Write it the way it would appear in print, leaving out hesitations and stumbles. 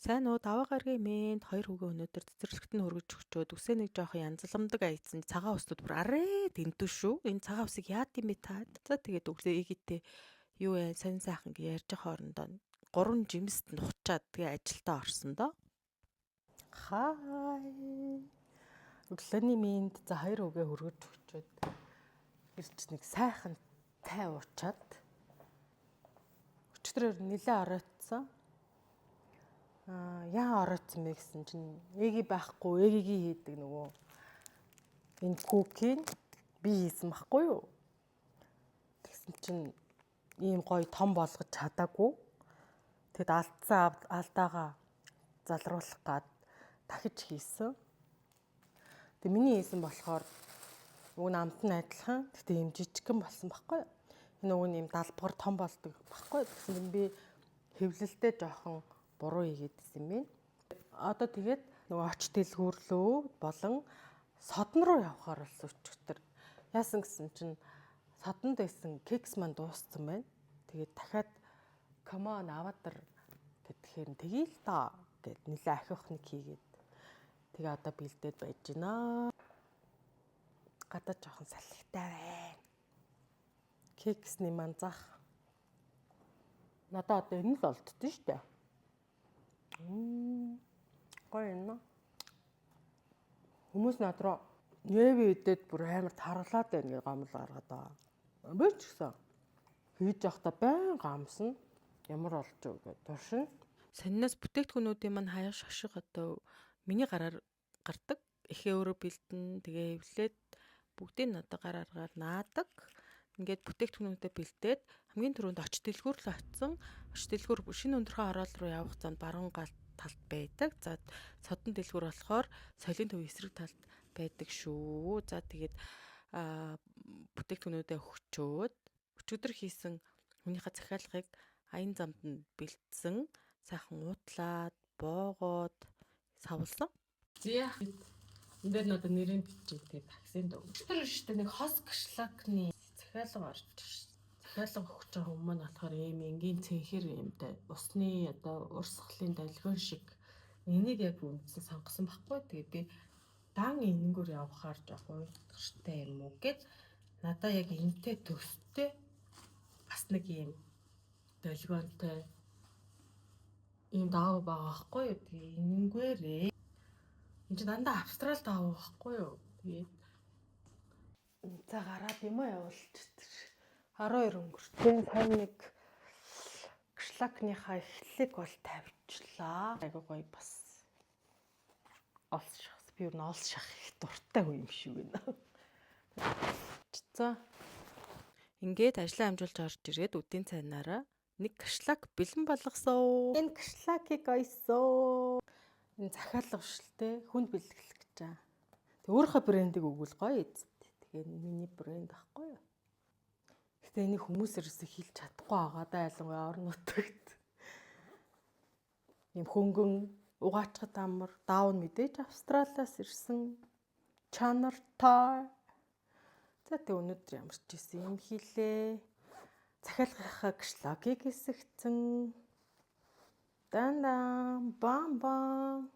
Сайн уу, Даваа гарагийн мэнд. Хоёр хүүгээ өнөөдөр цэцэрлэгт нь хүргэж өгчөөд үсээ нэг жоохон янзламдаг айцсан цагаан үснүүд бүр арай дэндүү шүү. Энэ цагаан үсийг яад юм бэ таад? За, тэгээд өглөө эгийтэй юу вэ, сонь сайхан гэж ярьж хоорондоо гурван жимст нухчаад тэгээ ажилдаа орсон доо. Хай. Өглөөний мэнд. За, хоёр хүүгээ хүргэж өгчөөд ирч нэг сайхан цай уучаад өчигдөр нилээ оройтсан. Аа, яа оройтсан бэ гэсэн чинь эги байхгүй, эгигийн хийдэг нөгөө энэ cookie г би хийсэн байхгүй юу? Тэгсэн чинь ийм гоё том болгож чадаагүй. Тэгэд алдсан алдаагаа залруулах гад дахиж хийсэн. Тэг миний хийсэн болохоор уг нь амт нь адилхан. Гэтэ ийм жижигхэн болсон байхгүй юу? Энэ уг нь ийм далбгар том болдог байхгүй юу? Тэгсэн чинь би хэвлэлдээ жоохон буруу хийгээд исэн юм байна. Одоо тэгээд нөгөө оч дэлгүүрлөө болон содон руу явахаар болсон өчигдөр. Яасан гэсэн чинь содонд байсан кекс маань дууссан байна. Тэгээд дахиад "Come on, авадар" гэхээр "Тэгье л доо" гэд нилээ ахих нэг хийгээд тэгээ одоо бэлдээд байж гинэ. Гадаа жоохон салхитай байна. Кексний манзах. Надад одоо энэ л олддоо шүү дээ. Гоё юм аа. Хүмүүс над руу нэви идээд бүр амар таргалаад байна гэж гомдол гаргаад байгаа. Би ч гэсэн хийж явахдаа байн гамсна. Ямар болж юу гэж туршина. Сониноос бүтээгдэхүүнүүдийн маань хаяг шошго одоо миний гараар гардаг. Эхээ өөрөө бэлдэн, тэгээ хэвлээд бүгдийг нь одоо гар аргаар наадаг. Ингээд бүтээгдэхүүнүүдэд бэлдээд хамгийн түрүүнд оч дэлгүүр л очсон. Оч дэлгүүр шинэ өндөрхөн хороол руу явах замд баруун гал талд байдаг. За, содон дэлгүүр болохоор соёлын төв эсрэг талд байдаг шүү. За, тэгээд бүтээгдэхүүнүүдээ өгчөөд өчигдөр хийсэн хүнийхээ захиалгыг аян замд нь бэлдсэн, сайхан уутлаад, боогоод савлсан. Зя. Энэ дээр нь одоо нэрийг бичээ, тэгээ таксинд өг. Тэр шүү дээ, нэг хос кшлакны захиалга орж захиалга өгч байгаа хүмүүс нь болохоор ийм энгийн цэнхэр юмтай усны одоо урсгалын долгион шиг энийг яг үндсэн сонгосон байхгүй. Тэгээ би дан энэнгүүр явахаар жоох уйтгартай юм уу гэд надаа яг энэтэй төстэй бас нэг ийм долгионтой ийм даав байгаа байхгүй юу. Тэгээ энэнгүүрээ энэ чинь дандаа австрал даав байхгүй юу. Тэгээд за, гараад юм а явуулчих. 12 өнгөртөө сайн нэг кшлакныхаа эхлэлийг бол тавьчлаа. Айгуу гоё бас олс шахс. Би юу н олс шах их дуртай хүн юм шиг байна. За. Ингээд ажлаа амжуулж орж ирээд үдийн цайнаараа нэг кшлак бэлэн болгосон. Энэ кшлакийг ойсоо. Энэ захиалга биш л те, хүнд бэлгэлэх гэж байгаа. Тэг өөрийнхөө брендийг өгвөл гоё эзэд. Тэгээ миний брэнд ахгүй юу? Гэтэ энийг хүмүүс ерөөсөө хэлж чадахгүй байгаа да, ялангуяа орон нутагт. Ийм хөнгөн угаачхад амар даав нь мэдээж Австралиас ирсэн чанартай. За, тэг өнөөдөр ямар ч исэн юм хийлээ. Захиалгынхаа кшлагийг хэсэгцэн. Дан дан бам бам.